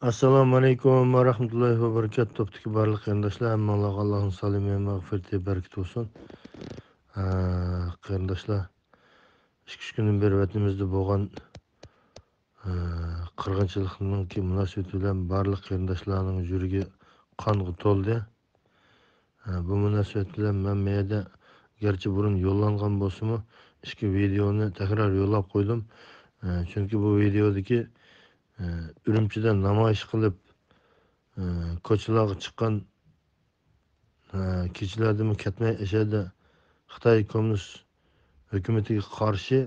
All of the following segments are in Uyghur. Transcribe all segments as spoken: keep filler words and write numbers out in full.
ئەسسالامۇ ئەلەيكۇم ۋە رەھمەتۇللاھى ۋە بەرىكاتۇھ. توپتىكى بارلىق قېرىنداشلار، ھەممىڭلارغا ئاللاھنىڭ سالامى ۋە مەغپىرىتى، بەرىكىتى بولسۇن. ئە، قېرىنداشلار، ئىككى-ئۈچ كۈندىن بېرى ۋەتىنىمىزدە بولغان، ئە، قىرغىنچىلىقنىڭكى مۇناسىۋىتى بىلەن بارلىق قېرىنداشلارنىڭ يۈرىكى قانغا تولدى. ئە، بۇ مۇناسىۋەت بىلەن مەن بۇ يەردە گەرچە بۇرۇن يوللانغان بولسىمۇ، ئىككى ۋىدېئونى تەكرار يوللاپ قويدۇم. ئە، چۈنكى بۇ ۋىدېئودىكى، ئە، ئۈرۈمچىدە نامايىش قىلىپ، ئە، كوچىلارغا چىققان، ئە، كېچىلەردىمۇ كەتمەي ئەشەدە خىتاي كوممۇنىست ھۆكۈمىتىگە قارشى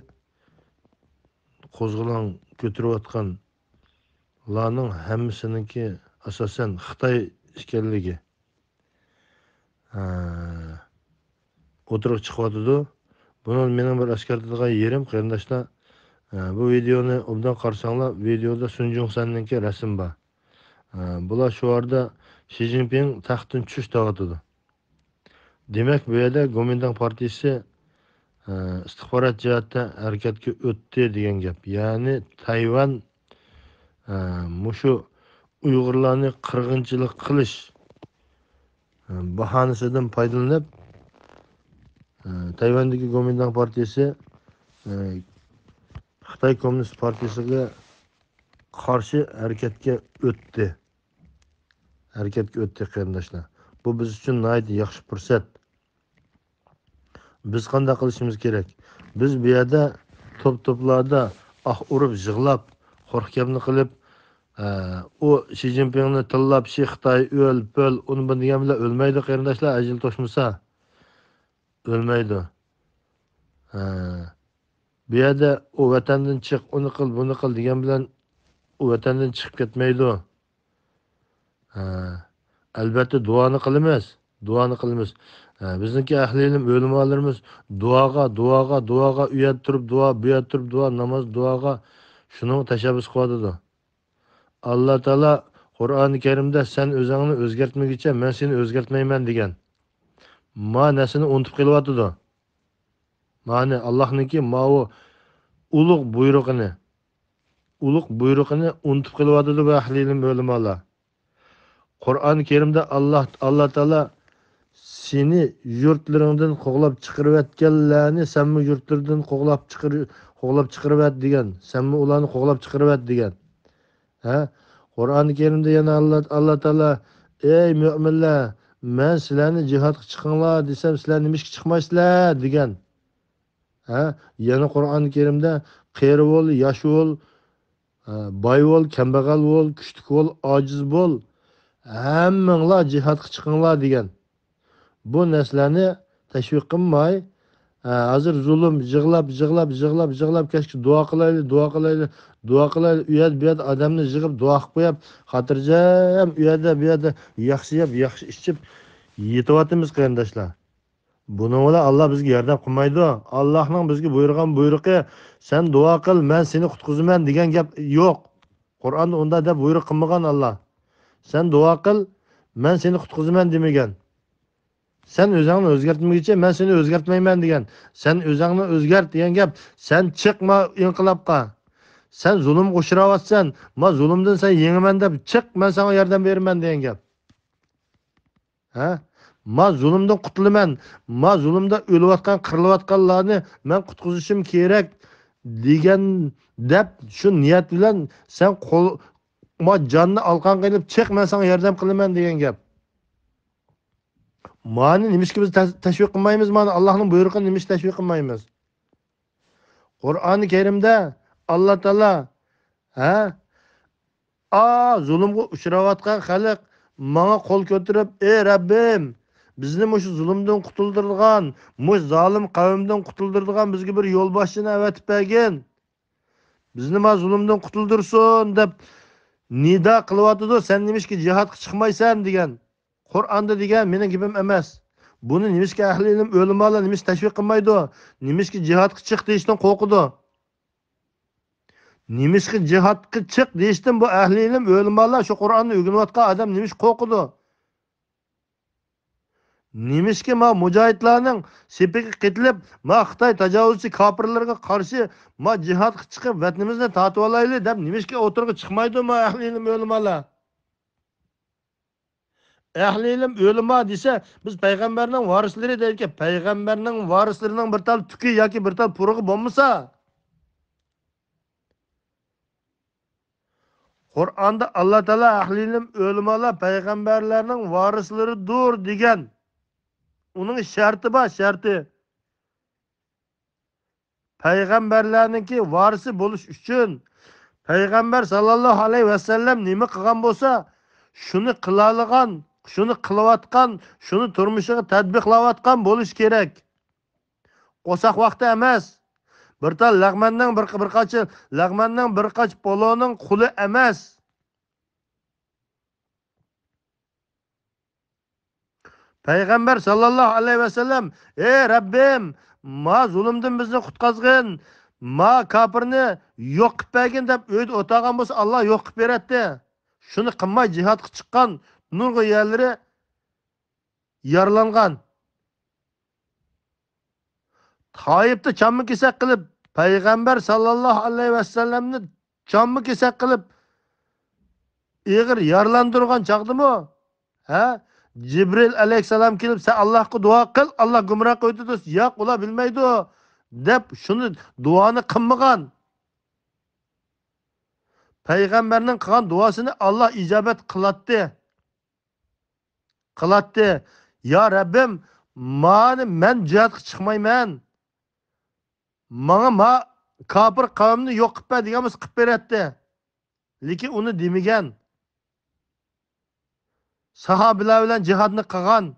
قوزغىلاڭ كۆتۈرۈۋاتقانلارنىڭ ھەممىسىنىڭكى ئاساسەن خىتاي ئىكەنلىكى، ئە، ئوتتۇرىغا چىقىۋاتىدۇ. بۇنىڭ مېنىڭ بىر ئەسكەرتىدىغان يېرىم، قېرىنداشلار، ئە، بۇ ۋىدېئونى ئوبدان قارىساڭلار، ۋىدېئودا سۇن جۇڭسەننىڭكى رەسىمى بار. ئە، بۇلار شوئاردا شى جىنپىڭ تەختتىن چۈش دەۋاتىدۇ. دېمەك، بۇ يەردە گومىنداڭ پارتىيىسى، ئە، ئىستىخبارات جەھەتتە ھەرىكەتكە ئۆتتى دېگەن گەپ. يەنى تەيۋەن، ئە، مۇشۇ ئۇيغۇرلارنى قىرغىنچىلىق قىلىش، ئە، باھانىسىدىن پايدىلىنىپ، ئە، تەيۋەندىكى گومىنداڭ پارتىيىسى، ئە، خىتاي كوممۇنىست پارتىيىسىغا قارشى ھەرىكەتكە ئۆتتى. ھەرىكەتكە ئۆتتى، قېرىنداشلار. بۇ بىز ئۈچۈن ناھايىتى ياخشى پۇرسەت. بىز قانداق قىلىشىمىز كېرەك؟ بىز بۇ يەردە توپ-توپلاردا ئاھ ئۇرۇپ، يىغلاپ، خورخ گەپنى قىلىپ، ئە، ئۇ شى جىنپىڭنى تىللاپ، شى خىتاي، ئۆل، پۆل، ئۇنى بۇنى دېگەن بىلەن ئۆلمەيدۇ، قېرىنداشلار، ئەجىلى توشمىسا. ئۆلمەيدۇ. ئە، بۇ يەردە ئۇ ۋەتەندىن چىق، ئۇنى قىل، بۇنى قىل دېگەن بىلەن ئۇ ۋەتەندىن چىقىپ كەتمەيدۇ. ھە، ئەلۋەتتە دۇئانى قىلىمىز، دۇئانى قىلىمىز. ھە، بىزنىڭكى ئەھلى ئىلىم ئۆلىمالىرىمىز دۇئاغا، دۇئاغا، دۇئاغا، ئۇ يەردە تۇرۇپ دۇئا، بۇ يەردە تۇرۇپ دۇئا، ناماز دۇئاغا شۇنىڭغا تەشەببۇس قىلىۋاتىدۇ. ئاللا تائالا قۇرئانى كەرىمدە «سەن ئۆزۈڭنى ئۆزگەرتمىگۈچە مەن سېنى ئۆزگەرتمەيمەن» دېگەن. ما نەرسىنى ئۇنتۇپ قېلىۋاتىدۇ. مانى ئاللاھنىڭكى ماۋۇ ئۇلۇغ بۇيرۇقىنى، ئۇلۇغ بۇيرۇقىنى ئۇنتۇپ قېلىۋاتىدۇ بۇ ئەھلى ئىلىم ئۆلىمالار. قۇرئان كەرىمدە ئاللا، ئاللا تائالا «سېنى يۇرتلىرىڭدىن قوغلاپ چىقىرىۋەتكەنلەرنى سەنمۇ يۇرتلىرىدىن قوغلاپ چىقىر-، قوغلاپ چىقىرىۋەت» دېگەن، «سەنمۇ ئۇلارنى قوغلاپ چىقىرىۋەت» دېگەن. ھە؟ قۇرئان كەرىمدە يەنە ئاللا، ئاللا تائالا «ئەي مۆمىنلەر، مەن سىلەرنى جىھادقا چىقىڭلار دېسەم، سىلەر نېمىشقا چىقمايسىلەر؟» دېگەن. ھە؟ يەنە قۇرئان كەرىمدە «قېرى بول، ياش بول، ھە، باي بول، كەمبەغەل بول، كۈچلۈك بول، ئاجىز بول، ھەممىڭلار جىھادقا چىقىڭلار» دېگەن. بۇ نەرسىلەرنى تەشۋىق قىلماي، ھە، ھازىر زۇلۇم، يىغلاپ، يىغلاپ، يىغلاپ، يىغلاپ كەچكە دۇئا قىلايلى، دۇئا قىلايلى، دۇئا قىلايلى، ئۇ يەردە، بۇ يەردە ئادەمنى يىغىپ دۇئا قىلىپ قويۇپ، خاتىرجەم ئۇ يەردە، بۇ يەردە ياخشى يەپ، ياخشى ئىچىپ يېتىۋاتىمىز، قېرىنداشلار. بۇنىڭ بىلەن ئاللا بىزگە ياردەم قىلمايدۇ. ئاللانىڭ بىزگە بۇيرۇغان بۇيرۇقى، «سەن دۇئا قىل، مەن سېنى قۇتقۇزىمەن» دېگەن گەپ يوق. قۇرئاندا ئۇنداق دەپ بۇيرۇق قىلمىغان ئاللا. «سەن دۇئا قىل، مەن سېنى قۇتقۇزىمەن» دېمىگەن. «سەن ئۆزۈڭنى ئۆزگەرتمىگۈچە مەن سېنى ئۆزگەرتمەيمەن» دېگەن. «سەن ئۆزۈڭنى ئۆزگەرت» دېگەن گەپ، «سەن چىق ما ئىنقىلابقا. سەن زۇلۇمغا ئۇچراۋاتىسەن، ما زۇلۇمدىن سەن يېڭىمەن دەپ چىق، مەن ساڭا ياردەم بېرىمەن» دېگەن گەپ. ھە؟ ما زۇلۇمدىن قۇتۇلىمەن، ما زۇلۇمدا ئۆلۈۋاتقان، قىرىلىۋاتقانلارنى مەن قۇتقۇزۇشۇم كېرەك دېگەن دەپ، شۇ نىيەت بىلەن سەن قول، ما جاننى ئالقاڭغا ئېلىپ چىق، مەن ساڭا ياردەم قىلىمەن دېگەن گەپ. مانى نېمىشقا بىز تەش-، تەشۋىق قىلمايمىز؟ مانى ئاللانىڭ بۇيرۇقىنى نېمىشقا تەشۋىق قىلمايمىز؟ قۇرئانى كەرىمدە ئاللا تائالا، ھە؟ ئا، زۇلۇمغا ئۇچراۋاتقان خەلق ماڭا قول كۆتۈرۈپ، «ئەي رەببىم، بىزنى مۇشۇ زۇلۇمدىن قۇتۇلدۇرىدىغان، مۇشۇ زالىم قەۋمدىن قۇتۇلدۇرىدىغان بىزگە بىر يولباشچىنى ئەۋەتىپ بەرگىن. بىزنى ما زۇلۇمدىن قۇتۇلدۇرسۇن» دەپ نىدا قىلىۋاتىدۇ. «سەن نېمىشقا جىھادقا چىقمايسەن؟» دېگەن. قۇرئاندا دېگەن، مېنىڭ گېپىم ئەمەس. بۇنى نېمىشقا ئەھلى ئىلىم، ئۆلىمالار نېمىشقا تەشۋىق قىلمايدۇ؟ نېمىشقا جىھادقا چىق دېيىشتىن قورقىدۇ؟ نېمىشقا جىھادقا چىق دېيىشتىن بۇ ئەھلى ئىلىم، ئۆلىمالار، شۇ قۇرئاننى ئۆگىنىۋاتقان ئادەم نېمىشقا قورقىدۇ؟ نېمىشقا ما مۇجاھىدلارنىڭ سېپىگە قېتىلىپ، ما خىتاي تاجاۋۇزچى كاپىرلىرىغا قارشى ما جىھادقا چىقىپ، ۋەتىنىمىزنى تارتىۋالايلى دەپ نېمىشقا ئوتتۇرىغا چىقمايدۇ ما ئەھلى ئىلىم ئۆلىمالار؟ ئەھلى ئىلىم ئۆلىما دېسە، بىز پەيغەمبەرنىڭ ۋارىسلىرى دەيدىكەن. پەيغەمبەرنىڭ ۋارىسلىرىنىڭ بىر تال تۈكى ياكى بىر تال پۇرىقى بولمىسا، قۇرئاندا ئاللا تائالا ئەھلى ئىلىم ئۆلىمالار پەيغەمبەرلەرنىڭ ۋارىسلىرىدۇر دېگەن. ئۇنىڭ شەرتى بار، شەرتى. پەيغەمبەرلەرنىڭكى ۋارىسى بولۇش ئۈچۈن پەيغەمبەر ساللاللاھۇ ئەلەيھى ۋەسەللەم نېمە قىلغان بولسا، شۇنى قىلالىغان، شۇنى قىلىۋاتقان، شۇنى تۇرمۇشىغا تەتبىقلاۋاتقان بولۇش كېرەك. قورساق ۋاقتى ئەمەس. بىر تال لەغمەننىڭ بىر، بىر قاچا، لەغمەننىڭ بىر قاچا پولۇنىڭ قۇلى ئەمەس. پەيغەمبەر ساللاللاھۇ ئەلەيھى ۋەسەللەم، ئەي رەببىم، ما زۇلۇمدىن بىزنى قۇتقازغىن، ما كاپىرنى يوق قىلىپ بەرگىن دەپ ئۆيدە ئولتۇرغان بولسا، ئاللا يوق قىلىپ بېرەتتى. شۇنى قىلماي جىھادقا چىققان نۇرغۇن يەرلىرى يارىلانغان. تائىپتا چامما كېسەك قىلىپ، پەيغەمبەر ساللاللاھۇ ئەلەيھى ۋەسەللەمنى چامما كېسەك قىلىپ، ئېغىر يارىلاندۇرغان چاغدىمۇ، ھە؟ جىبرىل ئەلەيھىسسالام كېلىپ، سەن ئاللاھقا دۇئا قىل، ئاللاھ گۇمراھ قىلىۋېتىدۇ، ياق، ئۇلار بىلمەيدۇ، دەپ شۇنى دۇئانى قىلمىغان. پەيغەمبەرنىڭ قىلغان دۇئاسىنى ئاللاھ ئىجابەت قىلاتتى. قىلاتتى. يا رەببىم، مانى مەن جىھادقا چىقمايمەن. ماڭا ما كاپىر قەۋمنى يوق قىلىپ بەر دېگەن بولسا قىلىپ بېرەتتى. لېكىن ئۇنى دېمىگەن. ساھابىلەر بىلەن جىھادنى قىلغان.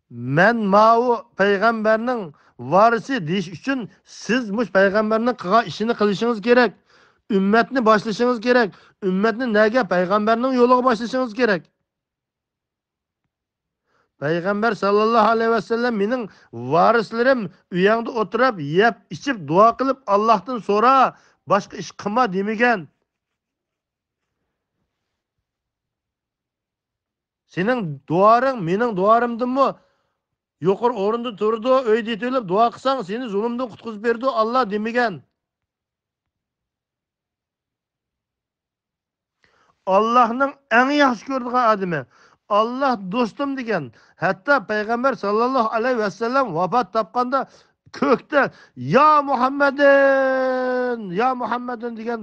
مەن ماۋۇ پەيغەمبەرنىڭ ۋارىسى دېيىش ئۈچۈن سىز مۇشۇ پەيغەمبەرنىڭ قىلغان ئىشىنى قىلىشىڭىز كېرەك. ئۈممەتنى باشلىشىڭىز كېرەك. ئۈممەتنى نەگە؟ پەيغەمبەرنىڭ يولىغا باشلىشىڭىز كېرەك. پەيغەمبەر ساللاللاھۇ ئەلەيھى ۋەسەللەم مېنىڭ ۋارىسلىرىم، ئۆيۈڭدە ئولتۇرۇپ، يەپ، ئىچىپ، دۇئا قىلىپ، ئاللاھتىن سورا، باشقا ئىش قىلما دېمىگەن. سېنىڭ دۇئاڭ مېنىڭ دۇئامدىنمۇ يۇقىرى ئورۇندا تۇرىدۇ، ئۆيدە يېتىۋېلىپ دۇئا قىلساڭ، سېنى زۇلۇمدىن قۇتقۇزۇپ بېرىدۇ، ئاللا دېمىگەن. ئاللاھنىڭ ئەڭ ياخشى كۆرىدىغان ئادىمى، ئاللا دوستۇم دېگەن. ھەتتا پەيغەمبەر ساللاللاھۇ ئەلەيھى ۋەسەللەم ۋاپات تاپقاندا كۆكتە، يا مۇھەممەدىن، يا مۇھەممەدىن دېگەن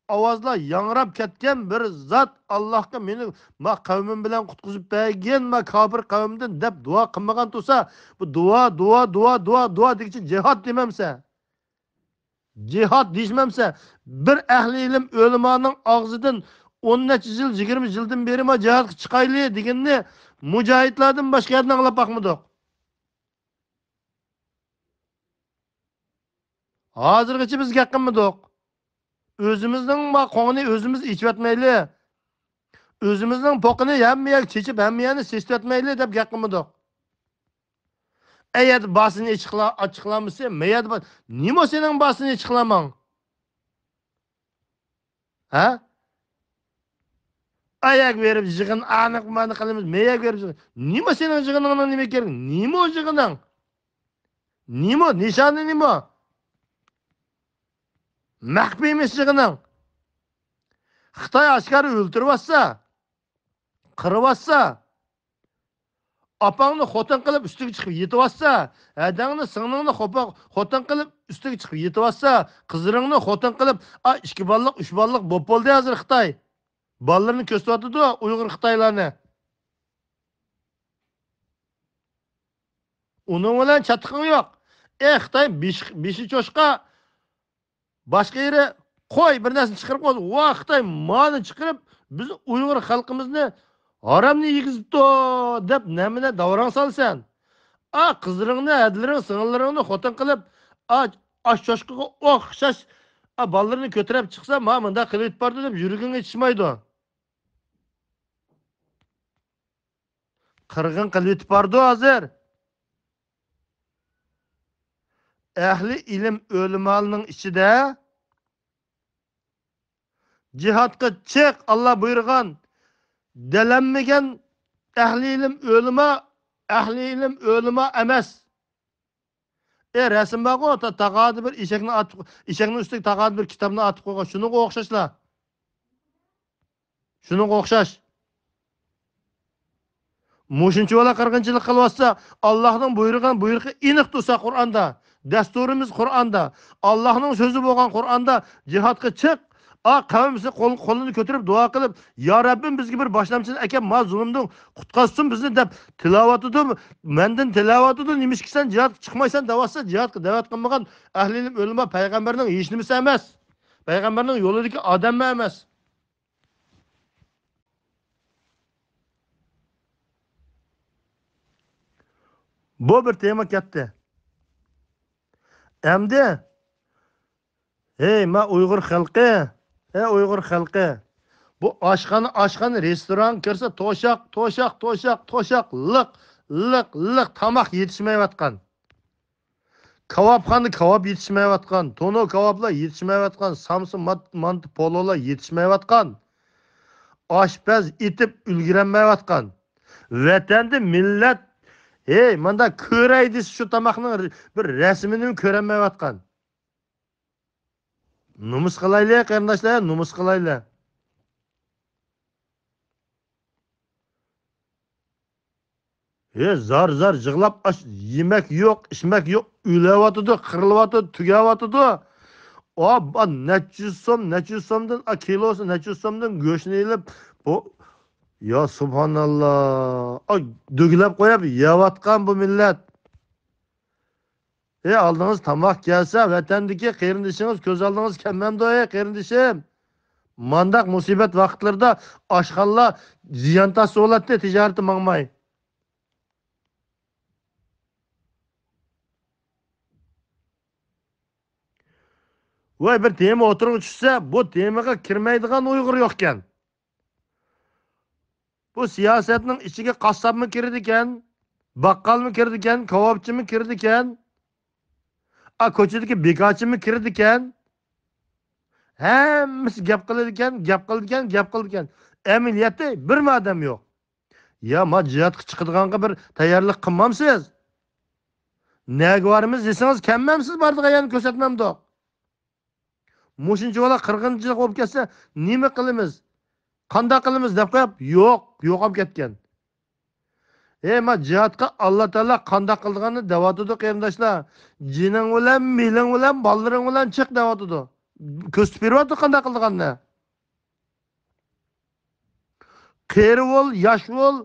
ئاۋازلار ياڭراپ كەتكەن بىر زات، ئاللاھقا مېنى ما قەۋمىم بىلەن قۇتقۇزۇپ بەرگىن، ما كاپىر قەۋمدىن دەپ دۇئا قىلمىغان تۇرسا، بۇ دۇئا، دۇئا، دۇئا، دۇئا، دۇئا دېگۈچە جىھاد دېمەمسە؟ جىھاد دېيىشمەمسە؟ بىر ئەھلى ئىلىم ئۆلىمانىڭ ئاغزىدىن ئون نەچچە يىل، يىگىرمە يىلدىن بېرى ما جىھادقا چىقايلى دېگىنىنى مۇجاھىدلاردىن باشقا يەردىن ئاڭلاپ باقمىدۇق. ھازىرغىچە بىز گەپ قىلمىدۇق. ئۆزىمىزنىڭ ما قوڭىنى ئۆزىمىز ئېچىۋەتمەيلى. ئۆزىمىزنىڭ پوقىنى ھەممە يەرگە چېچىپ، ھەممە يەرنى سېسىتىۋەتمەيلى دەپ گەپ قىلمىدۇق. ئەگەردە باسىنى ئېچىقلا-، ئاچىقلامىسى، مەيەردە با-، نېمە سېنىڭ باسىنى ئېچىقلاماڭ؟ ھە؟ ئاياغ بېرىپ يىغىن، ئانىق مانىق قىلىمىز، مەيەگە بېرىپ يىغىن. نېمە سېنىڭ يىغىنىڭنىڭ نېمە كېرىكى؟ نېمە ئۇ يىغىنىڭ؟ نېمە؟ نىشانى نېمە؟ مەخپىيمىش يىغىنىڭ. خىتاي ئاشكارا ئۆلتۈرۈۋاتسا، قىرىۋاتسا، ئاپاڭنى خوتۇن قىلىپ ئۈستىگە چىقىپ يېتىۋاتسا، ھەدەڭنى، سىڭلىڭنى خوپا-، خوتۇن قىلىپ ئۈستىگە چىقىپ يېتىۋاتسا، قىزلىرىڭنى خوتۇن قىلىپ، ئا، ئىككى بالىلىق، ئۈچ بالىلىق بولۇپ بولدى ھازىر خىتاي. بالىلىرىنى كۆرسىتىۋاتىدۇ ئۇيغۇر خىتايلارنى. ئۇنىڭ بىلەن چاتىقىڭ يوق. ئەي خىتاي بېشى، بېشى چوشقا، باشقا يېرى قوي، بىر نەرسىنى چىقىرىپ قويسا، ۋاھ خىتاي مانى چىقىرىپ، بىز ئۇيغۇر خەلقىمىزنى ھارامنى يېگۈزۈپتۇ دەپ نەمىنە داۋراڭ سالىسەن. ئا، قىزلىرىڭنى، ھەدىلىرىڭ، سىڭىللىرىڭنى خوتۇن قىلىپ، ئا، ئاچ چوشقىغا ئوخشاش، ئا، بالىلىرىنى كۆتۈرۈپ چىقسا، ما مۇنداق قىلىۋېتىپ بارىدۇ دەپ يۈرىكىڭ ئېچىشمايدۇ. قىرغىن قىلىۋېتىپ بارىدۇ ھازىر. ئەھلى ئىلىم ئۆلىمالارنىڭ ئىچىدە جىھادقا چىق، ئاللا بۇيرۇغان. دەلەنمىگەن ئەھلى ئىلىم ئۆلىما، ئەھلى ئىلىم ئۆلىما ئەمەس. ئە، رەسىم بارغۇ، تا-، تاغادا بىر ئېشەكنى ئات-، ئېشەكنىڭ ئۈستىگە تاغادا بىر كىتابنى ئاتىپ قويغان. شۇنىڭغا ئوخشاشلا. شۇنىڭغا ئوخشاش. مۇشۇنچە بالا قىرغىنچىلىق قىلىۋاتسا، ئاللاھنىڭ بۇيرۇغان بۇيرۇقى ئېنىق تۇرسا قۇرئاندا، دەستۇرىمىز قۇرئاندا، ئاللاھنىڭ سۆزى بولغان قۇرئاندا جىھادقا چىق، ئا، قەۋمىسى قول-، قولىنى كۆتۈرۈپ دۇئا قىلىپ، يا رەببىم، بىزگە بىر باشلامچىنى ئەكەپ، ما زۇلۇمدىن قۇتقازسۇن بىزنى دەپ تىلاۋاتىدۇ، مەندىن تىلاۋاتىدۇ، نېمىشقا سەن جىھادقا چىقمايسەن دەۋاتسا، جىھادقا دەۋەت قىلمىغان ئەھلى ئىلىم ئۆلىما پەيغەمبەرنىڭ ھېچنېمىسى ئەمەس. پەيغەمبەرنىڭ يولىدىكى ئادەممۇ ئەمەس. بۇ بىر تېما كەتتى. ئەمدى، ھەي، ما ئۇيغۇر خەلقى، ھەي، ئۇيغۇر خەلقى. بۇ ئاشخانا، ئاشخانا، رېستوران كىرسە توشاق، توشاق، توشاق، توشاق، لىق، لىق، لىق، تاماق يېتىشمەيۋاتقان. كاۋاپخانىدا كاۋاپ يېتىشمەيۋاتقان، تونۇر كاۋاپلار يېتىشمەيۋاتقان، سامسا مات-، مانتا پولۇلار يېتىشمەيۋاتقان، ئاشپەز ئېتىپ ئۈلگۈرەلمەيۋاتقان. ۋەتەندە مىللەت، ھەي، مانداق كۆرەي دېسە، شۇ تاماقنىڭ بىر رەسىمىنىمۇ كۆرەلمەيۋاتقان. نومۇس قىلايلى، قېرىنداشلار، نومۇس قىلايلى. ھە، زار-زار يىغلاپ، ئاش، يېمەك يوق، ئىچمەك يوق، ئۆلۈۋاتىدۇ، قىرىلىۋاتىدۇ، تۈگەۋاتىدۇ. ئا، با-، نەچچە يۈز سوم، نەچچە يۈز سومدىن، ئا، كىلوسى نەچچە يۈز سومدىن گۆشنى ئېلىپ، بۇ، يا سۇبھاناللا، ئا، دۈگىلەپ قويۇپ يەۋاتقان بۇ مىللەت. ئى، ئالدىڭىز تاماق كەلسە، ۋەتەندىكى قېرىندىشىڭىز كۆز ئالدىڭىز كەلمەمدۇ، ئەي قېرىندىشىم؟ مانداق مۇسىبەت ۋاقىتلىرىدا ئاشخانىلار زىيان تارتسا بولاتتى، تىجارىتى ماڭماي. ۋاي، بىر تېما ئوتتۇرىغا چۈشسە، بۇ تېمىغا كىرمەيدىغان ئۇيغۇر يوقكەن. بۇ سىياسەتنىڭ ئىچىگە قاسساپمۇ كىرىدىكەن، باققالمۇ كىرىدىكەن، كاۋاپچىمۇ كىرىدىكەن، ئا، كوچىدىكى بىكارچىمۇ كىرىدىكەن. ھەممىسى گەپ قىلىدىكەن، گەپ قىلىدىكەن، گەپ قىلىدىكەن. ئەمەلىيەتتە بىرمۇ ئادەم يوق. يا، ما جىھادقا چىقىدىغانغا بىر تەييارلىق قىلمامسىز؟ نەگە بارىمىز دېسىڭىز، كەلمەمسىز، بارىدىغان يەرنى كۆرسەتمەمدۇق. مۇشۇنچە بالا قىرغىنچىلىق بولۇپ كەتسە، نېمە قىلىمىز؟ قانداق قىلىمىز دەپ قويۇپ، يوق، يوقاپ كەتكەن. ئەي، ما جىھادقا ئاللا تائالا قانداق قىلىدىغاننى دەۋاتىدۇ، قېرىنداشلار. جېنىڭ بىلەن، مېلىڭ بىلەن، بالىلىرىڭ بىلەن چىق دەۋاتىدۇ. كۆرسىتىپ بېرىۋاتىدۇ قانداق قىلىدىغاننى. قېرى بول، ياش بول،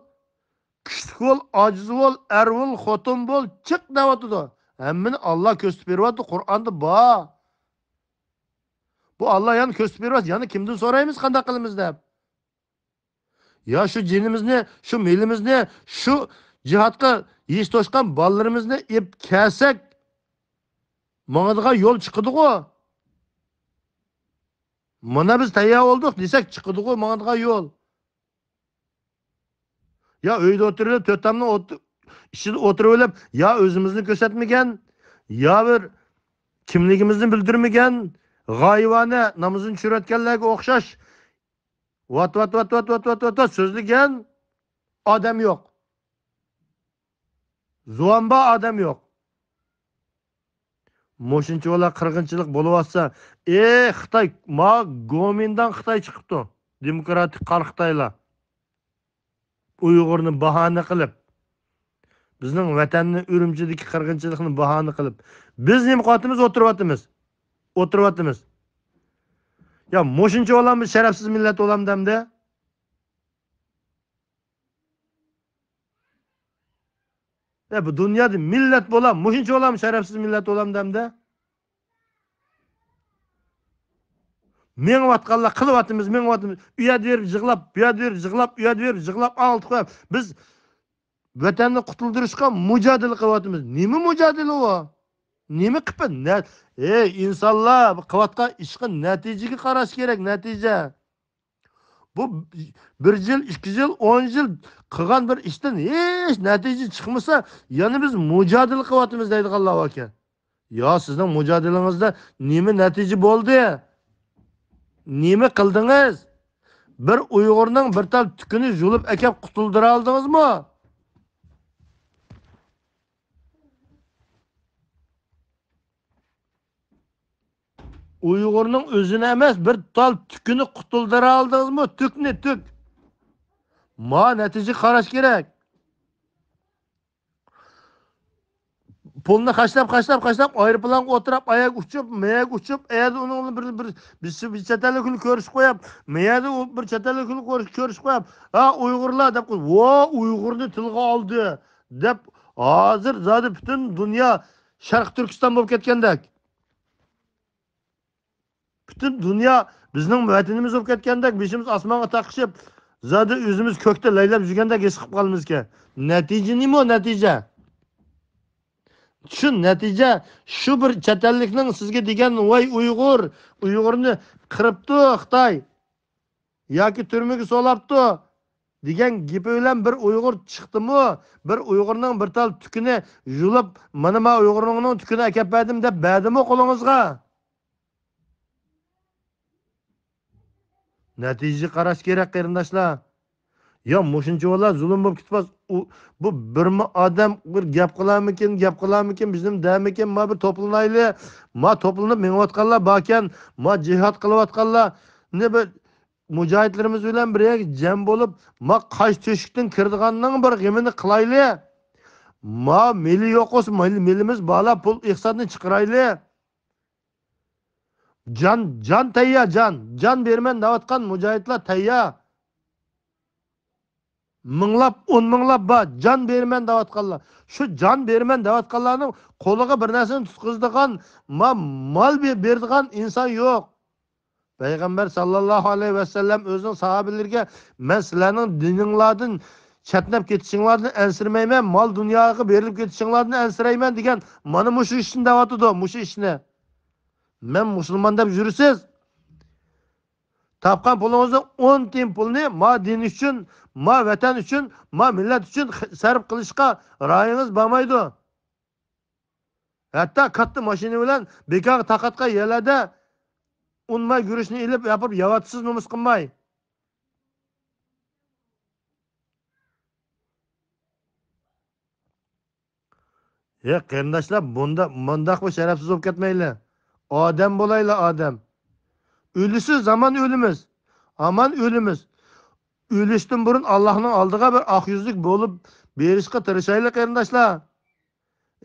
كۈچلۈك بول، ئاجىز بول، ئەر بول، خوتۇن بول، چىق دەۋاتىدۇ. ھەممىنى ئاللا كۆرسىتىپ بېرىۋاتىدۇ، قۇرئاندا بار. بۇ ئاللا يەنە كۆرسىتىپ بېرىۋاتىدۇ. يەنە كىمدىن سورايمىز، قانداق قىلىمىز دەپ؟ يا شۇ جېنىمىزنى، شۇ مېلىمىزنى، شۇ جىھادقا ھېس توشقان بالىلىرىمىزنى ئېلىپ كەلسەك، ماڭىدىغان يول چىقىدىغۇ. مانا بىز تەييار بولدۇق دېسەك، چىقىدىغۇ ماڭىدىغان يول. يا ئۆيدە ئولتۇرۇپ، تۆت تامنىڭ ئوت-، ئىچىدە ئولتۇرۇۋېلىپ، يا ئۆزىمىزنى كۆرسەتمىگەن، يا بىر كىملىكىمىزنى بىلدۈرمىگەن، غايىۋانە نامىزىنى چۈشۈرۈۋەتكەنلەرگە ئوخشاش ۋات، ۋات، ۋات سۆزلىگەن ئادەم يوق. زۇۋان بار ئادەم يوق. مۇشۇنچە بالا قىرغىنچىلىق بولۇۋاتسا، ئېي خىتاي، ما گومىنداڭ خىتاي چىقىپتۇ. دېموكراتىك قارا خىتايلار. ئۇيغۇرنى باھانە قىلىپ، بىزنىڭ ۋەتەننى، ئۈرۈمچىدىكى قىرغىنچىلىقنى باھانە قىلىپ، بىز نېمە قىلىۋاتىمىز؟ ئولتۇرۇۋاتىمىز. ئولتۇرۇۋاتىمىز. يا مۇشۇنچە بولامدۇ شەرەپسىز مىللەت بولامدۇ ئەمدى؟ يا بۇ دۇنيادا مىللەت بولا، مۇشۇنچە بولامدۇ شەرەپسىز مىللەت بولامدۇ ئەمدى؟ مېڭىۋاتقانلار قىلىۋاتىمىز، مېڭىۋاتىمىز. ئۇ يەردە بېرىپ يىغلاپ، بۇ يەردە بېرىپ يىغلاپ، ئۇ يەردە بېرىپ يىغلاپ، ئاڭلىتىپ قويۇپ، بىز ۋەتەننى قۇتۇلدۇرۇشقا مۇجادىلە قىلىۋاتىمىز. نېمە مۇجادىلە ئۇ؟ نېمە قىلىپ، نە-، ئەي ئىنسانلار، بۇ قىلىۋاتقان ئىشقا نەتىجىگە قاراش كېرەك، نەتىجە. بۇ بىر يىل، ئىككى يىل، ئون يىل قىلغان بىر ئىشتىن ھېچ نەتىجە چىقمىسا، يەنە بىز مۇجادىلە قىلىۋاتىمىز دەيدىغانلار باركەن. يا سىزنىڭ مۇجادىلىڭىزدە نېمە نەتىجە بولدى؟ نېمە قىلدىڭىز؟ بىر ئۇيغۇرنىڭ بىر تال تۈكىنى يۇلۇپ ئەكەپ قۇتۇلدۇرالدىڭىزمۇ؟ ئۇيغۇرنىڭ ئۆزىنى ئەمەس، بىر تال تۈكىنى قۇتۇلدۇرالدىڭىزمۇ؟ تۈكنى، تۈك. ما نەتىجىگە قاراش كېرەك. پۇلنى خەجلەپ، خەجلەپ، خەجلەپ، ئايروپىلانغا ئولتۇرۇپ، ئاياغ ئۇچۇپ، مەيەگە ئۇچۇپ، ئەيەردە ئۇنىڭ بىلەن بىر، بىر، بىر، بىر چەت ئەللىك بىلەن كۆرۈشۈپ قويۇپ، مەيەردە ئۇ بىر چەت ئەللىك بىلەن كۆرۈش-، كۆرۈشۈپ قويۇپ، ھە، ئۇيغۇرلار دەپ قويۇپ، ۋو، ئۇيغۇرنى تىلغا ئالدى دەپ، ھازىر زادى پۈتۈن دۇنيا شەرقىي تۈركىستان بولۇپ كەتكەندەك. پۈتۈن دۇنيا بىزنىڭ ۋەتىنىمىز بولۇپ كەتكەندەك، بېشىمىز ئاسمانغا تاقىشىپ، زادى ئۆزىمىز كۆكتە لەيلەپ يۈرگەندەك ھېس قىلىپ قالىمىزكەن. نەتىجە نېمە ئۇ نەتىجە؟ شۇ نەتىجە، شۇ بىر چەت ئەللىكنىڭ سىزگە دېگەن، ۋاي ئۇيغۇر، ئۇيغۇرنى قىرىپتۇ خىتاي ياكى تۈرمىگە سولاپتۇ دېگەن گېپى بىلەن بىر ئۇيغۇر چىقتىمۇ؟ بىر ئۇيغۇرنىڭ بىر تال تۈكىنى يۇلۇپ، مانا ما ئۇيغۇرنىڭ تۈكىنى ئەكەپ بەردىم دەپ بەردىمۇ قولىڭىزغا؟ نەتىجىگە قاراش كېرەك، قېرىنداشلار. يا مۇشۇنچە بالا زۇلۇم بولۇپ كېتىپ، ئۇ، بۇ بىرمۇ ئادەم بىر گەپ قىلارمىكىن، گەپ قىلارمىكىن، بىزنىمۇ دەرمىكىن، ما بىر توپلىنايلى. ما توپلىنىپ مېڭىۋاتقانلار باركەن، ما جىھاد قىلىۋاتقانلارنى بىر مۇجاھىدلىرىمىز بىلەن بىر يەرگە جەم بولۇپ، ما قاش تۆشۈكتىن كىرىدىغاننىڭ بىر غېمىنى قىلايلى. ما مېلى يوق بولسا، مېلى، مېلىمىز بارلا پۇل ئىقتىسادنى چىقىرايلى. جان، جان تەييار، جان. جان بېرىمەن دەۋاتقان مۇجاھىدلار تەييار. مىڭلاپ، ئون مىڭلاپ بار، جان بېرىمەن دەۋاتقانلار. شۇ جان بېرىمەن دەۋاتقانلارنىڭ قولىغا بىر نەرسىنى تۇتقۇزىدىغان، ما-، مال بې-، بېرىدىغان ئىنسان يوق. پەيغەمبەر ساللاللاھۇ ئەلەيھى ۋەسەللەم ئۆزىنىڭ ساھابىلىرىگە، مەن سىلەرنىڭ دىنىڭلاردىن چەتنەپ كېتىشىڭلاردىن ئەنسىرىمەيمەن، مال دۇنياغا بېرىلىپ كېتىشىڭلاردىن ئەنسىرەيمەن دېگەن، مانا مۇشۇ ئىشنى دەۋاتىدۇ، مۇشۇ ئىشنى. مەن مۇسۇلمان دەپ يۈرىسىز. تاپقان پۇلىڭىزنىڭ ئون تىيىن پۇلىنى ما دىن ئۈچۈن، ما ۋەتەن ئۈچۈن، ما مىللەت ئۈچۈن خ-، سەرپ قىلىشقا رايىڭىز بارمايدۇ. ھەتتا كاتتا ماشىنا بىلەن بىكارغا تاقاتقان يەرلەردە ئۇنماي گۈرۈچنى ئېلىپ ياپىپ يەۋاتىسىز نومۇس قىلماي. ھە، قېرىنداشلار، بۇندا-، مۇنداق بىر شەرەپسىز بولۇپ كەتمەيلى. ئادەم بولايلى، ئادەم. ئۆلىسى زامان ئۆلىمىز. ھامان ئۆلىمىز. ئۆلۈشتىن بۇرۇن ئاللاھنىڭ ئالدىغا بىر ئاق يۈزلۈك بولۇپ بېرىشقا تىرىشايلى، قېرىنداشلار.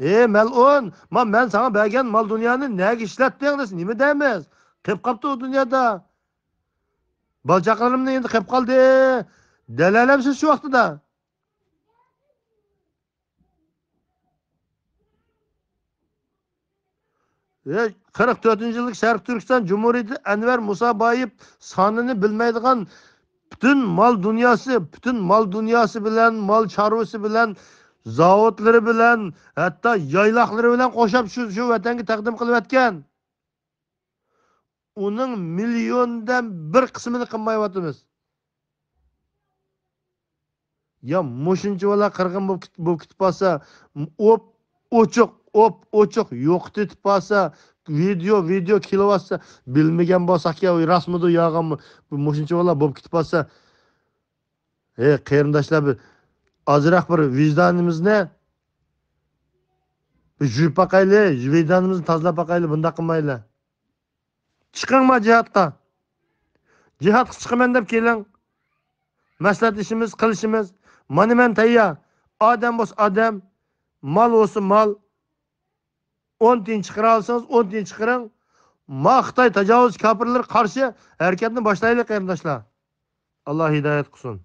ئى مەلئۇن، ما مەن ساڭا بەرگەن مال دۇنيانى نەگە ئىشلەتتىڭ دېسە، نېمە دەيمىز؟ قېلىپ قاپتۇ ئۇ دۇنيادا. بالا چاقىلىرىمنىڭ يېنىدا قېلىپ قالدى. دەلەلەمسىز شۇ ۋاقتىدا. ھەي، قىرىق تۆتىنچى يىللىق شەرقىي تۈركىستان جۇمھۇرىيىتى ئەنۋەر مۇسابايېۋ سانىنى بىلمەيدىغان پۈتۈن مال دۇنياسى، پۈتۈن مال دۇنياسى بىلەن، مال چارۋىسى بىلەن، زاۋۇتلىرى بىلەن، ھەتتا يايلاقلىرى بىلەن قوشاپ شۇ، شۇ ۋەتەنگە تەقدىم قىلىۋەتكەن. ئۇنىڭ مىليوندىن بىر قىسمىنى قىلمايۋاتىمىز. يا مۇشۇنچە بالا قىرغىن بولۇپ كېت-، بولۇپ كېتىپ قالسا، ئوپ ئوچۇق، ئوپ ئوچۇق يوقىتىپ قالسا، ۋىدېو، ۋىدېو كېلىۋاتسا، بىلمىگەن بولساق يا راستمىدۇ، يالغانمۇ، مۇشۇنچە بالا بولۇپ كېتىپ قالسا، ھەي، قېرىنداشلار، بىر ئازراق بىر ۋىجدانىمىزنى بىر يۇيۇپ باقايلى، ۋىجدانىمىزنى تازىلاپ باقايلى، بۇنداق قىلمايلى. چىقىڭ ما جىھادقا. جىھادقا چىقىمەن دەپ كېلىڭ. مەسلىھەتلىشىمىز، قىلىشىمىز. مانا مەن تەييار. ئادەم بولسا ئادەم، مال بولسا مال. ئون تىيىن چىقىرالىسىڭىز، ئون تىيىن چىقىرىڭ. ما خىتاي تاجاۋۇزچى كاپىرلىرى قارشى ھەرىكەتنى باشلايلى، قېرىنداشلار. ئاللا ھىدايەت قىلسۇن.